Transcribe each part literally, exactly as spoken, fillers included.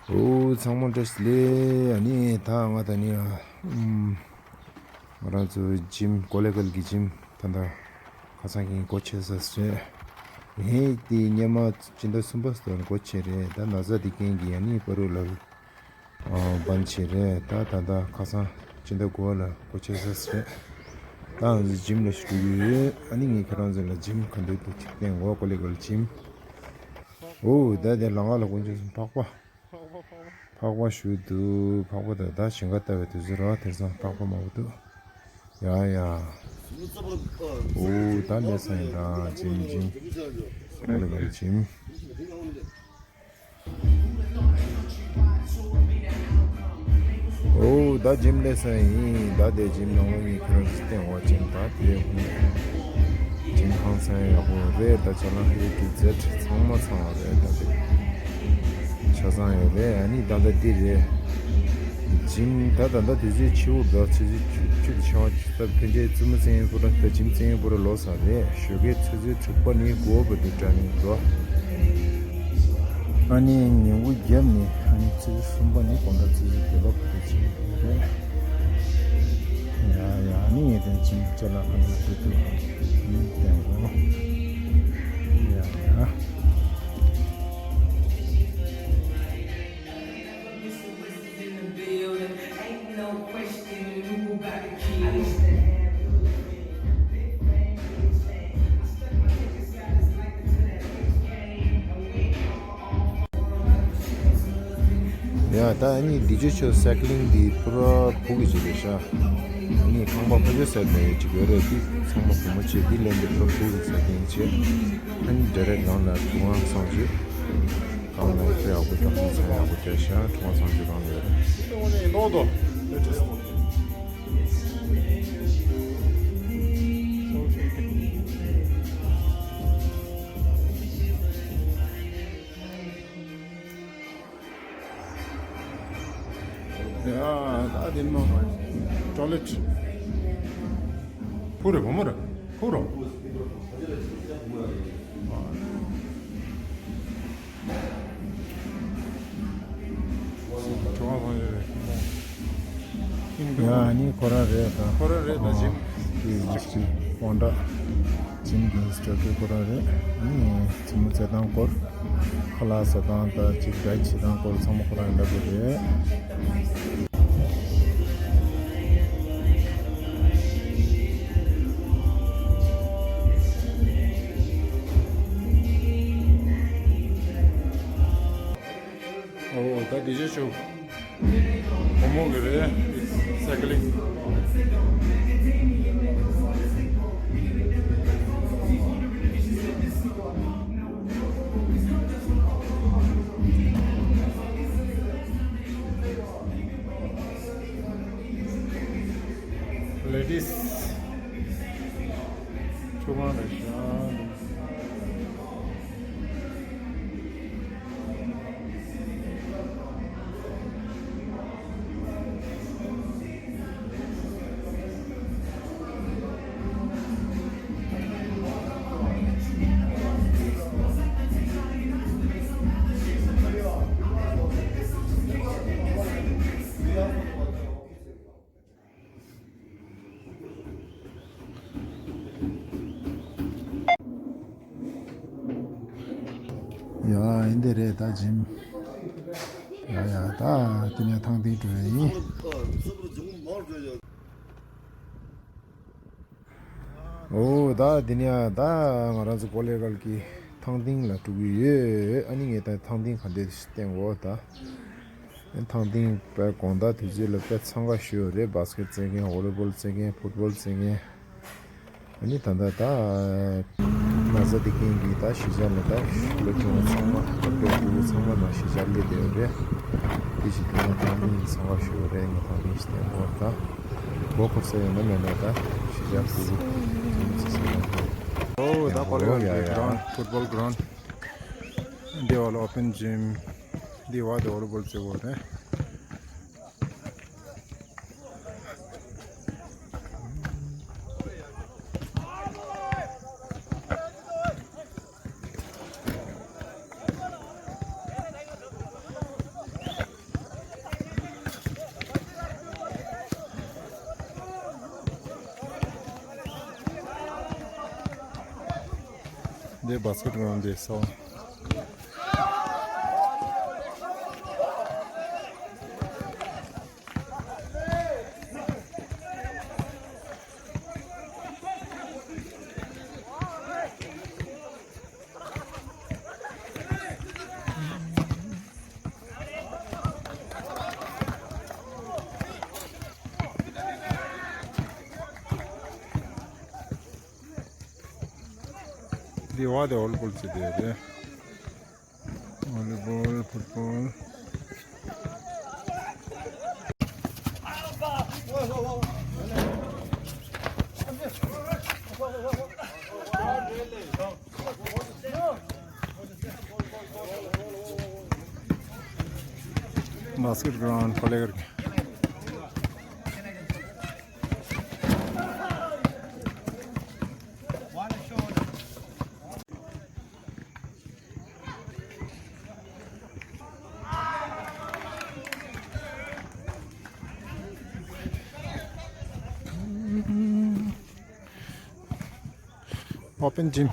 ཨོ་ཚང་མ་བཀྲ་ཤིས་བདེ་ལེགས། ཨ་ནི་ད་ང་ད་ནི་ཨམ། ང་རང་ཚོ་ཇིམ་ཀོ་ལེ་གལ་གྱི་ཇིམ་ད་ལྟ་ཁ་སང་གི་སྒོ་ཕྱེ་ས་རེད། ངས་དེ་སྔོན་མ་སྤྱི་ཟླ་གསུམ་པ་ཙམ་སྒོ་ཕྱེ་རེད། ད་ན་ཚ་དེ་རྐྱེན་གྱིས་ཨ་ནི་པ་རུ་ལ་བན་བྱས་རེད། ད་ད་ལྟ་ཁ་སང་སྤྱི་ཟླ་དགུ་པ་ལ་སྒོ་ཕྱེ་ས་རེད། ད་ང་ཚོ་ཇིམ་ལ་ཞུགས་ཡོད། ཨ་ནི་ངས་ཁྱེད་རང་ཚོ་ལ་ཇིམ་ག་འདྲ་འདུག་ཅིག་བསྟན་གོ། ཀོ་ལེ་གལ་ཇིམ། ཨོ་ད་དེ་ལ་ང་ལ་དཀོན་མཆོག་གསུམ་འཕགས་པ། འཕགས་པ་བཞུགས་འདུག་འཕགས་པ་དང་ད་ཞིང་ཁ་ལྟ་བའི་དུས་ཚོད་རེད་བ། དེང་སང་འཕགས་པ་མང་པོ་འདུག་ཡ་ཡ། ཨོ་ད་ལས་སང་ཡིན་ད་ཇིམ་ཇིམ། ཀོ་ལེ་གལ་ཇིམ། ཨོ་ད་ཇིམ་ལས་སང་ཡིན། ད་དེ་ཇིམ་ནང་ལོགས་ངས་ཁྱེད་རང་ཚོ་བསྟན་འོ་ཇིམ་ད་དེ་ཇིམ་ཁང་ཚང་ཡག་པོ་རེད། ད་ཆ་ལ་ཧེ་ཏུ་ཛེད་ཚང་མ་ཚང་བ་རེད། ད་དེ་ཆ་ཚང་ཡོད་རེད། ཨ་ནི་ད་ལྟ་འདི་རེད། ཇིམ་ད་ད་ལྟ་དུས་ཚོད་ཕྱི་པོ་འདུག་ཆུ་ཚོད་བཅུ་དང་ཕྱེད་ཀ་ད་ཕན་ཆད་བཙུན་མོ་བཙན་གཡོག་པོ་ར་ད་ཇིམ་བཙན་གཡོག་པོ་ར་ལོག་ས་རེད། ཞོགས་ཀའི་ཆུ་ཚོད་དྲུག་པ་ནས་དགུ་པ་བར་དུ་ཊེ་རེ་ནིང་འགྲོ། ཨ་ནི་ཉིན་གུང་བརྒྱབ་ནས་ཨ་ནི་ཆུ་ཚོད་གསུམ་པ་ནས་དགོང་དག་ཆུ་ཚོད་བརྒྱད་པ་བར་དུ་ཕྱིན་རེད། ཡ་ཡ་ཨ་ནི་ངས་དེ་ཇིམ་ཅ་ལག་ག་འདྲ་འདུག་ཨ་ནི་བསྟན་གོ། ཡ་ཡ། ཡ་ད་ཨ་ནི་འདི་ཆོས་ཆོས་སའི་ཀི་ལིང་འདི་པུ་ར་ཕུག་གི་ཅིག་རེད་ཤག་ཨ་ནི་ཁང་པ་ཕ་ཆོས་ཟེར་ནས་ཅིག་ཡོད་རེད། འདི་ཚང་མ་བུ་མོ་བྱས་འདི་ལེན་འདི་པུ་ར་ཕུག་གི་ཟེར་མཁན་བྱས། ཨ་ནི་ཌའི་རེག་ནང་ལ་ཐུག་ཁང་སང་ཅིག་ཁང་ལ་ཡག་པོ་ད་ཧང་སང་ཡག་པོ་བྱས་ཤག་ཐུག་ཁང་སང་ཅིག་གང་ལ་ཡོད་རེད། ཡ་ད་དེ་མོ་ཊོ་ལེཊ། ཕུ་རེ་བུ་མོ་རེ་ཕུ་རོ། ཡ་ནི་ཁོ་རང་རེད་ད། ཁོ་རང་རེད་ད། ཨ་ཇིམ་གི་ལགས་ཀྱི་དཔོན་དྲག་ཇིམ་གི་ཨིན་སི་ཊྲག་ཊར་ཁོ་རང་རེད། ཨ་ནི་ཇིམ་རྩེད་སྟངས་སྐོར། ཁ་ལག་ཟ་སྟངས་དང་ཅིག་ཌའེ་ཊི་བྱེད་སྟངས་སྐོར་ཚང་མ་ཁོ་རང་ལབ་དགོས་རེད། ཨོ་ད་ཌི་ཇེ་ཆོ། བུ་མོ་གི་རེད། སའི་ཀི་ལིང་། ལེ་ཌིས་ཆུ་སྒང་རེད་ཤག་ཡ་ཨིན་དེ་རེད་ད་ཇིམ། ཡ་ཡ་ད་དེ་ནས་ཐང་སྟེང་འགྲོ་ཡ་ཡིན། ཨོ་ད་དེ་ནས་ད་ང་རང་ཚོ་ཀོ་ལེ་གལ་གྱི་ཐང་སྟེང་ལ་འགྲོ་གི་ཡོད། ཨ་ནི་ངས་ད་ཐང་སྟེང་ག་འདྲ་བསྟན་གོ་ད། ཐང་སྟེང་དཔེ་དགོང་དག་དུས་ཚོད་ལ་དཔེ་འཚང་ཁ་ཤོས་རེད། བྷ་སི་ཀེ་ཊི་རྩེད་མཁན། ཝོ་ལི་བོལ་རྩེད་མཁན། ཕུཊ་བོལ་རྩེད་མཁན། ཨ་ནི་ད་ལྟ་ད་ན་ཚ་འདི་རྐྱེན་གྱིས་ད་གཞིས་ཆགས་ནས་ད་སློབ་ཆུང་བ་ཚང་མ་དཔེ་ཕྲུ་གུ་ཚང་མ་ནང་གཞིས་ཆགས་སླེབས་བསྡད་ཡོད་རེད། དེ་བཞིན་དུ་ང་ཐང་སྟེང་འཚང་ཁ་ཤོས་རེད། ངས་ཐང་སྟེང་ཞིག་བསྟན་དགོས་ད། མགོ་འཁོར་ས་ཡོད་ན་མེད་ན་ད་གཞིས་ཆགས་ཕྲུ་གུ་ཚང་མ་ཚེ་སྲོག་ལ་ཐོག་ཨོ་ད་ཀོ་ལེ་གལ་གྱི་གི་རའུན་ཌི། ཕུཊ་བོལ་གི་རའུན་ཌི། འདི་བ་ལ་ཨོ་པན་ཇིམ། འདི་བ་དེ་ཝོ་ལི་བོལ་རྩེ་གོ་རེད། འདི་བཱ་སི་ཀེཊ་གྷི་རའུན་འདི་སོ། འདི་བ་དེ་ཝོ་ལི་བོལ་བྱེད་དེ་རེད། ཝོ་ལི་བོལ། ཕུཊ་བོལ། བཱ་སི་ཀེཊ་གྷི་རའུན་ཁོ་ལེ་གར་གི། Open gym.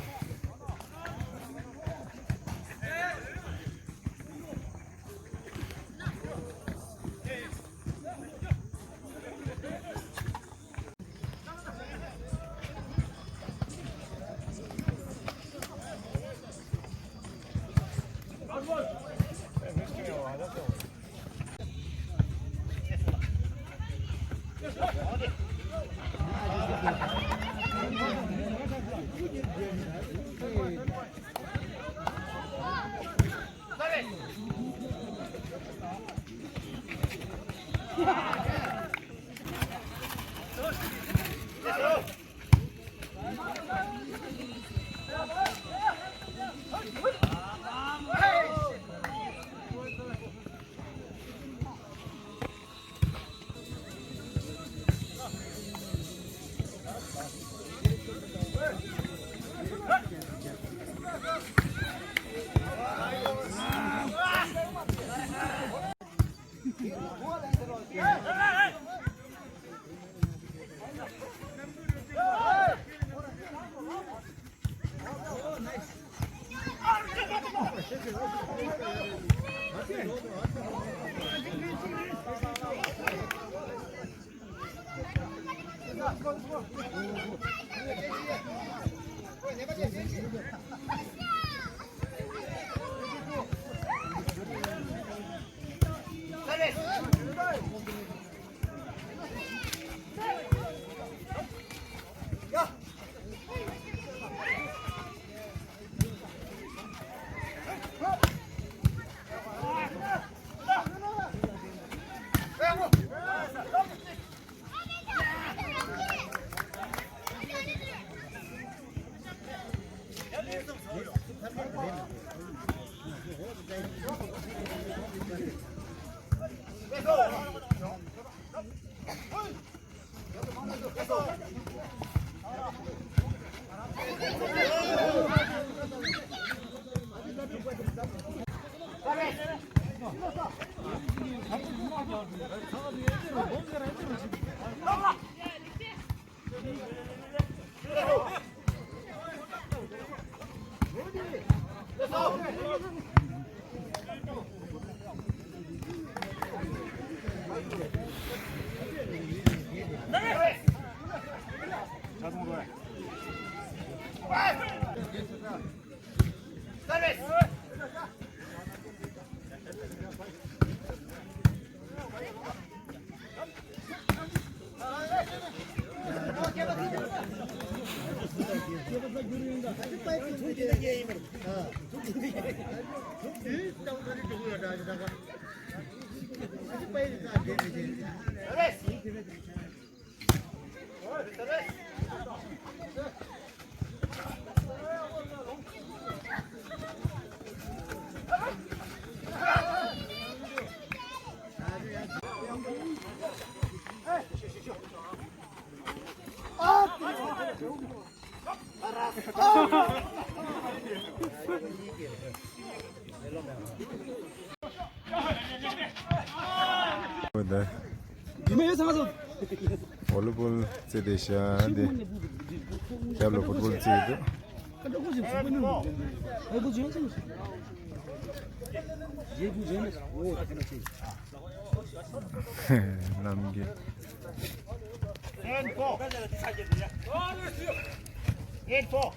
ཝོ་ལི་བོལ་རྩེད་དེ་ཤ་དེ། རྒྱབ་ལ་ཕུཊ་བོལ་རྩེད་དེ། རྣམ་རྒྱལ། Ten four. Eight four.